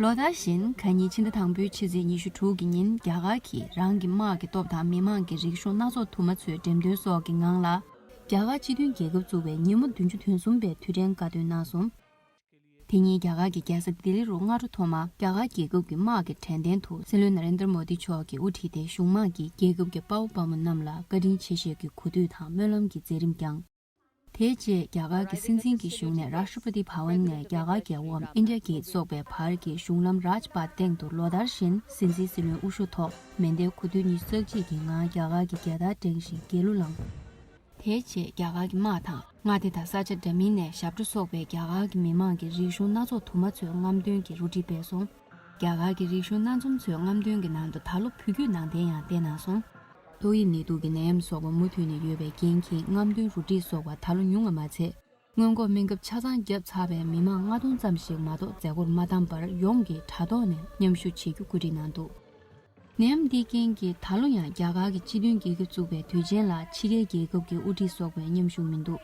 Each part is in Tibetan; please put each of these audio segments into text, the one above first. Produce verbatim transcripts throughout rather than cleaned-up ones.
ལོ་ལྟར་བཞིན་ཁ་ཉིན་ཕྱི་ཟླ་དང་པོའི་ཕྱི་ཚེས་ཉི་ཤུ་དྲུག་གི་ཉིན་རྒྱ་གར་གྱིས་རང་གི་དམག་གི་སྟོབས་དང་མི་མང་གི་རིག་གཞུང་སྣ་ཚོགས་དུ་མ་ཚོའི་འགྲེམས་སྟོན་སོགས་ཀྱི་ངང་ལ། རྒྱ་གར་སྤྱི་མཐུན་རྒྱལ་ཁབ་བཙུགས་པའི་ཉིན་མོ་བདུན་ཅུ་དོན་གསུམ་པའི་དུས་དྲན་བཀའ་བསྡུ་གནང་སོང་། དེ་ཉིན་རྒྱ་གར་གྱི་རྒྱལ་ས་ལྡི་ལི་རུ་སྔ་དྲོ་ཐོག་མར་རྒྱ་གར་རྒྱལ་ཁབ་ཀྱི་དམག་གི་དྲན་རྟེན་དུ་སྲིད་བློན་ན་རེན་དྲ་མོ་དི་མཆོག་གིས་དབུ་ཁྲིད་དེ་གཞུང་དམངས་ཀྱིས་རྒྱལ་ཁབ་ཀྱི་དཔའ་བོ་དཔའ་མོ་རྣམས་ལ་བཀའ་དྲིན་ཆེ་ཞེས་ཀྱི་གུས་འདུད་དང་སྨོན་ལམ་གྱི་མཛད་རིམ་བསྐྱངས། དེའི་རྗེས་རྒྱ་གར་གྱི་སྲིད་འཛིན་གྱི་བཞུགས་གནས་Rashtrapati Bhavan་ནས་རྒྱ་གར་རྒྱལ་བའམ་India Gate་སོགས་པའི་བར་གྱི་གཞུང་ལམ་Raj Path་སྟེང་དུ་ལོ་ལྟར་བཞིན་སྲིད་འཛིན་སྲིད་བློན་དབུ་ཞུགས་ཐོག་མེ་མདའི་གོ་ཐོས་ཉི་ཤུ་རྩ་གཅིག་གི་ངང་རྒྱ་གར་གྱི་རྒྱལ་དར་བསྒྲེངས་ཤིང་རྒྱལ་གླུ་བླངས། དེའི་རྗེས་རྒྱ་གར་གྱི་དམག་དང་མངའ་སྡེ་དང་ས་ཆ་འདྲ་མིན་ནས་ཞབས་བྲོ་སོགས་པས་རྒྱ་གར་གྱི་མི་མང་གི་རིག་གཞུང་སྣ་ཚོགས་དུ་མ་ཚོའི་རྔམ་སྟོན་གྱི་རུ་སྒྲིག་སྤེལ་སོང་། རྒྱ་གར་གྱི་རིག་གཞུང་སྣ་འཛོམས་ཚོའི་རྔམ་སྟོན་གྱི་ནང་དུ་ད་ལོ་བོད་བརྒྱུད་ནང་བསྟན་ཡང་བསྟན་གནང་སོང་། ཏོག་དབྱིབས་ནད་དུག་གི་ནད་ཡམས་སོགས་པ་མུ་མཐུད་ནས་ཡོད་པའི་རྐྱེན་གྱིས་རྔམ་སྟོན་རུ་སྒྲིག་སོགས་པ་ད་ལོ་ཉུང་བ་མ་ཚད། སྔོན་འགོག་སྨན་ཁབ་ཆ་ཚང་བརྒྱབ་ཚར་བའི་མི་མང་ལྔ་སྟོང་ཙམ་ཞིག་མ་གཏོགས་མཛད་སྒོར་མ་བདམས་པར་ཡོངས་ཀྱིས་དྲ་ཐོག་ནས་མཉམ་ཞུགས་བྱེད་རྒྱུ་བཀོད་སྒྲིག་གནང་འདུག་ནད་ཡམས་འདིའི་རྐྱེན་གྱིས་ད་ལོ་ཡང་རྒྱ་གར་གྱི་སྤྱི་མཐུན་རྒྱལ་ཁབ་བཙུགས་པའི་དུས་ཆེན་ལ་ཕྱི་རྒྱལ་རྒྱལ་ཁབ་ཀྱི་དབུ་ཁྲིད་སོགས་པའི་མཉམ་ཞུགས་མི་འདུག་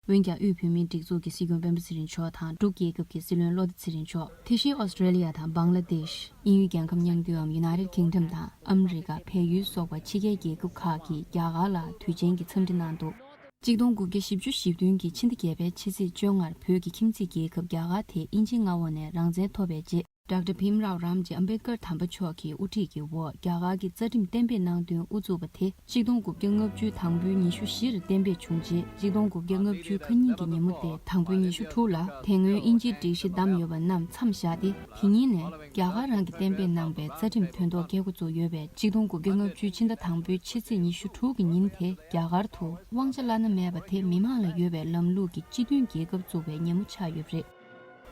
འོན་ཀྱང་དབུས་བོད་མིའི་སྒྲིག་འཛུགས་ཀྱི་སྲིད་སྐྱོང་སྤེན་པ་ཚེ་རིང་མཆོག་དང་འབྲུག་རྒྱལ་ཁབ་ཀྱི་སྲིད་བློན་བློ་བདེ་ཚེ་རིང་མཆོག་དེ་བཞིན་ཨོ་སི་ཀྲེ་ལི་ཡ་དང་བང་ལ་དེཤ། དབྱིན་ཡུལ་རྒྱལ་ཁབ་མཉམ་འདུས་འམ་United Kingdom་དང་ཨ་མི་རི་ཀ། བལ་ཡུལ་སོགས་པ་ཕྱི་རྒྱལ་རྒྱལ་ཁབ་ཁག་གིས་རྒྱ་གར་ལ་དུས་ཆེན་གྱི་འཚམས་འདྲི་གནང་འདུག་གཅིག་སྟོང་དགུ་བརྒྱ་བཞི་བཅུ་ཞེ་བདུན་གྱི་ཕྱི་ཟླ་བརྒྱད་པའི་ཕྱི་ཚེས་བཅོ་ལྔར་བོད་ཀྱི་ཁྱིམ་མཚེས་རྒྱལ་ཁབ་རྒྱ་གར་དེ་དབྱིན་ཇིའི་མངའ་འོག་ནས་རང་བཙན་ཐོབ་པའི་རྗེས། ཌོག་ཊར་བྷིམ་རའོ་རམ་ཇི་ཨམ་བེད་ཀར་དམ་པ་མཆོག་གི་དབུ་ཁྲིད་ཀྱི་འོག་རྒྱ་གར་གྱི་རྩ་ཁྲིམས་གཏན་འབེབས་གནང་དོན་དབུ་བཙུགས་པ་དེ་གཅིག་སྟོང་དགུ་བརྒྱ་ལྔ་བཅུའི་དང་པོའི་ཉི་ཤུ་བཞིར་གཏན་འབེབས་བྱུང་རྗེས། གཅིག་སྟོང་དགུ་བརྒྱ་ལྔ་བཅུའི་ཁ་ཉིན་གྱི་ཉིན་མོ་སྟེ་དང་པོའི་ཉི་ཤུ་དྲུག་ལ་དེ་སྔོན་དབྱིན་ཇིའི་སྒྲིག་གཞི་བདམས་ཡོད་པ་རྣམས་མཚམས་བཞག་སྟེ། དེ་ཉིན་ནས་རྒྱ་གར་རང་གིས་གཏན་འབེབས་གནང་བའི་རྩ་ཁྲིམས་དོན་ཐོག་བཀལ་འགོ་བཙུགས་ཡོད་པས། གཅིག་སྟོང་དགུ་བརྒྱ་ལྔ་བཅུའི་ཕྱི་ཟླ་དང་པོའི་ཕྱི་ཚེས་ཉི་ཤུ་དྲུག་གི་ཉིན་དེ་རྒྱ་གར་དུ་དབང་ཆ་བླ་ན་མེད་པ་དེ་མི་མང་ལ་ཡོད་པའི་ལམ་ལུགས་ཀྱི་སྤྱི་མཐུན་རྒྱལ་ཁབ་བཙུགས་པའི་ཉིན་མོ་ཆགས་ཡོད་པ་རེད།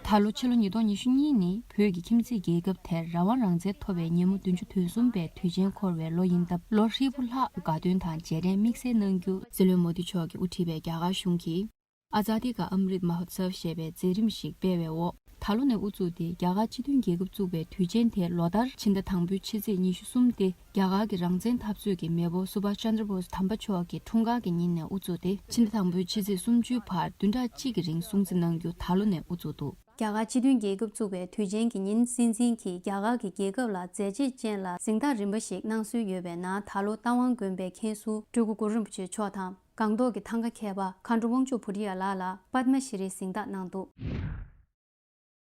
ད་ལོ་ཕྱི་ལོ་ཉིས་སྟོང་ཉི་ཤུ་གཉིས་ནི་བོད་ཀྱི་ཁྱིམ་མཚེས་རྒྱལ་ཁབ་དེར་རང་དབང་རང་བཙན་ཐོབ་པའི་ཉིན་མོ་བདུན་ཅུ་དོན་གསུམ་པའི་དུས་ཆེན་འཁོར་བའི་ལོ་ཡིན་སྟབས། ལོ་ཧྲིལ་པོ་ལྷག་དགའ་སྟོན་དང་རྗེས་དྲན་དམིགས་བསལ་གནང་རྒྱུ། སྲིད་བློན་མོ་དི་མཆོག་གི་དབུ་ཁྲིད་པའི་རྒྱ་གར་གཞུང་གིས་Azadi Ka Amrit Mahotsav་ཞེས་པའི་མཛད་རིམ་ཞིག་སྤེལ་བའི་འོག་ད་ལོ་ནས་དབུ་བཙུགས་ཏེ། རྒྱ་གར་སྤྱི་མཐུན་རྒྱལ་ཁབ་བཙུགས་པའི་དུས་ཆེན་དེ་ལོ་ལྟར་ཕྱི་ཟླ་དང་པོའི་ཕྱི་ཚེས་ཉི་ཤུ་གསུམ་སྟེ། རྒྱ་གར་གྱི་རང་བཙན་འཐབ་རྩོད་ཀྱི་མེས་པོ་སུ་བྷ་ཤ་ཅན་དྲ་བྷོ་སི་དམ་པ་མཆོག་གི་འཁྲུངས་སྐར་གྱི་ཉིན་ནས་དབུ་བཙུགས་ཏེ། ཕྱི་ཟླ་དང་པོའི་ཕྱི་ཚེས་སུམ་ཅུའི་བར་བདུན་ཕྲག་གཅིག་གི་རིང་སྲུང་བརྩི་གནང་རྒྱུ་ད་ལོ་ནས་དབུ་བཙུགས་འདུག་རྒྱ་གར་སྤྱི་མཐུན་རྒྱལ་ཁབ་བཙུགས་པའི་དུས་ཆེན་གྱི་ཉིན་སྲིད་འཛིན་གྱིས་རྒྱ་གར་གྱི་རྒྱལ་ཁབ་ལ་མཛད་རྗེས་ཅན་ལ་གཟེངས་རྟགས་རིམ་པ་ཞིག་གནང་སྲོལ་ཡོད་པའི་ནང་། ད་ལོ་རྟ་དབང་དགོན་པའི་མཁན་ཟུར་སྤྲུལ་སྐུ་གུ་རུ་རིན་པོ་ཆེ་མཆོག་དང་། སྒང་ཏོག་གི་ཐང་ག་མཁས་པ་མཁའ་འགྲོ་དབང་ཕྱུག་བྷུ་ཏི་ཡ་ལགས་ལ་པདྨ་ཤྲི་གཟེངས་རྟགས་གནང་འདུག